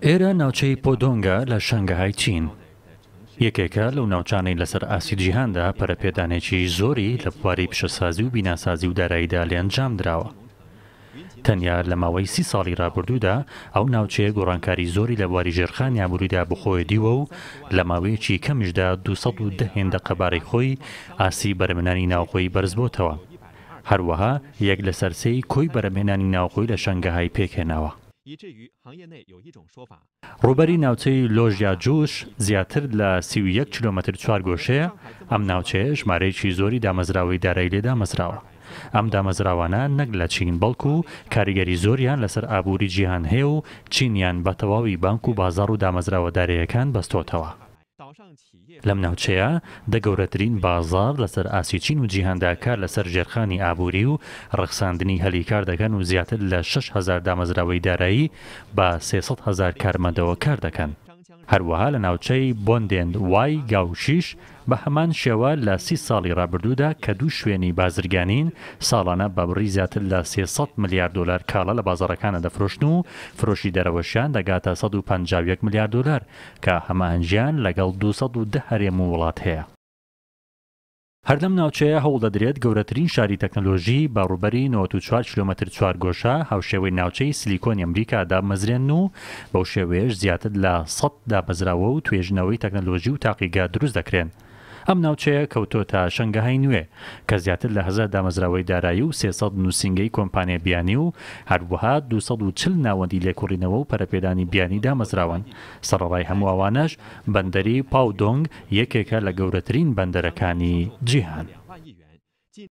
ئێرە ناوچەی پۆدۆنگە لە شەنگەهای چین. یەکێکە لەو ناوچانەی لەسەر ئاستی جیهاندا پەرەپێدانێکی زۆری لە بواری پیشەسازی و بیناسازی و داراییدا لێ ئەنجام دراوە. تەنیا لە ماوەی سی ساڵی رابردوودا ئەو ناوچەیە گۆڕانکاری زۆری لە بواری ژێرخانی ئابووریدا بەخۆیە دیوە و لە ماوەیەکی کەمیشدا 210 هێندە قەبارەی خۆی ئاستی بەرهەمهێنانی ناوخۆیی بەرزبۆتەوە. هەروەها یەک لەسەر سێی کۆی بەرهەمهێنانی ناوخۆی لە شەنگەهای پێکهێناوە. ڕووبەری ناوچەی لۆژیاجوش زیاتر لە 31 کیلۆمەتر چوارگۆشەیە، ئەم ناوچەیە ژمارەیەکی زۆری دامەزراوەی دارایی لێ دامەزراوە. ئەم دامەزراوانە نەک لە چین بەڵکو کاریگەری زۆریان لەسەر ئابووری جیهان هەیە و چینیان بە تەواوی بانک و بازاڕ و دامەزراوە داراییەکان بەستۆتەوە. لەم ناوچەیە دە گەورەترین بازاڕ لەسەر ئاستی چین و جیهاندا کار لەسەر ژێرخانی ئابووری و ڕەخساندنی هەلی کار دەکەن و زیاتر لە 6000 دامەزراوەی دارایی بە 300 هەزار کارمەندەوە کار دەکەن. هەروەها لە ناوچەی بۆندێن وای گاوشیش بە هەمان شێوە لە سی ساڵی ڕابردوودا کە دوو شوێنی بازرگانین ساڵانە بە بڕی زیاتر لە 300 ملیار دۆلار کاڵا لە بازاڕەکانە دەفرۆشن و فرۆشی دەرەوەشیان دەگاتە 151 ملیار دۆلار کە هەماهەنگییان لەگەڵ 210 هەرێم و وڵات هەیە. هەر لەم ناوچەیە هەوڵدەدرێت گەورەترین شاری تەکنەلۆژی بە ڕووبەری 94 کیلۆمەتر چوارگۆشە هاوشێوەی ناوچەی سلیکۆنی ئەمریکا دابمەزرێنن و بەو شێوەیەش زیاتر لە 100 دامەزراوە و توێژینەوەی تەکنەلۆژی و تاقیگە دروست دەکرێن. ئەم ناوچەیە کەوتۆتە شەنگەهای نوێ کە زیاتر لە 1000 دامەزراوەی دارایی و 300 نووسینگەی کۆمپانیا بیانی و هەروەها 240 ناوەندی لێکۆڵینەوە و پەرەپێدانی بیانی دامەزراون. سەرەڕای هەموو ئەوانەش بەندەری پاودۆنگ یەکێکە لە گەورەترین بەندەرەکانی جیهان.